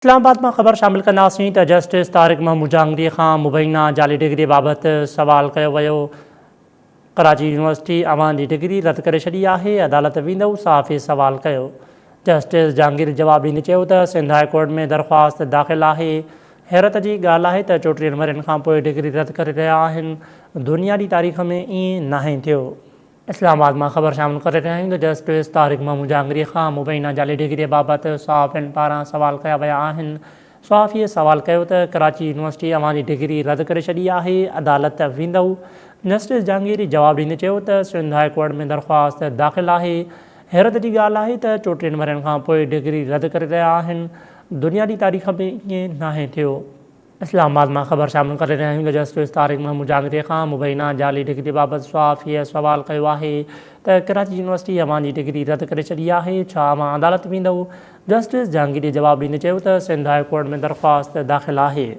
اسلام آباد مان خبر شامل ڪنداسين ته جسٽس طارق محمود جهانگيري کان مبينا جعلي ڊگري بابت سوال ڪيو ويو، ڪراچي يونيورسٽي اوهان جي ڊگري رد ڪري ڇڏي آهي، عدالت ويندؤ؟ صحافي سوال ڪيو. جسٽس جهانگيري جواب ڏيندي چيو ته سنڌ هاء ڪورٽ ۾ درخواست داخل آهي، حيرت جي ڳالهه آهي ته 34 ورهين کانپوء ڊگري رد ڪري رهيا آهن، دنيا جي تاريخ ۾ ائين ناهي ٿيو. اسلام آباد مان خبر شامل ڪري رهيا آهيون ته جسٽس طارق محمود جهانگيري کان مبينا جعلي ڊگري بابت صحافين پاران سوال ڪيا ويا آهن. صحافي سوال ڪيو ته ڪراچي يونيورسٽي اوهان جي ڊگري رد ڪري ڇڏي آهي، عدالت ويندؤ؟ جسٽس جهانگيري جواب ڏيندي چيو ته سنڌ هاء ڪورٽ ۾ درخواست داخل آهي، حيرت جي ڳالهه آهي ته 34 ورهين کانپوء ڊگري رد ڪري رهيا آهن، دنيا جي تاريخ ۾ ائين ناهي ٿيو. اسلام آباد مان خبر شامل ڪري رهيا آهيون ته جسٽس طارق محمود جهانگيري کان مبينا جعلي ڊگري بابت صحافيء سوال ڪيو آهي ته ڪراچي يونيورسٽي اوهان جي ڊگري رد ڪري ڇڏي آهي، ڇا اوهان عدالت ويندؤ؟ جسٽس جهانگيري جواب ڏيندي چيو ته سنڌ هاء ڪورٽ ۾ درخواست داخل آهي.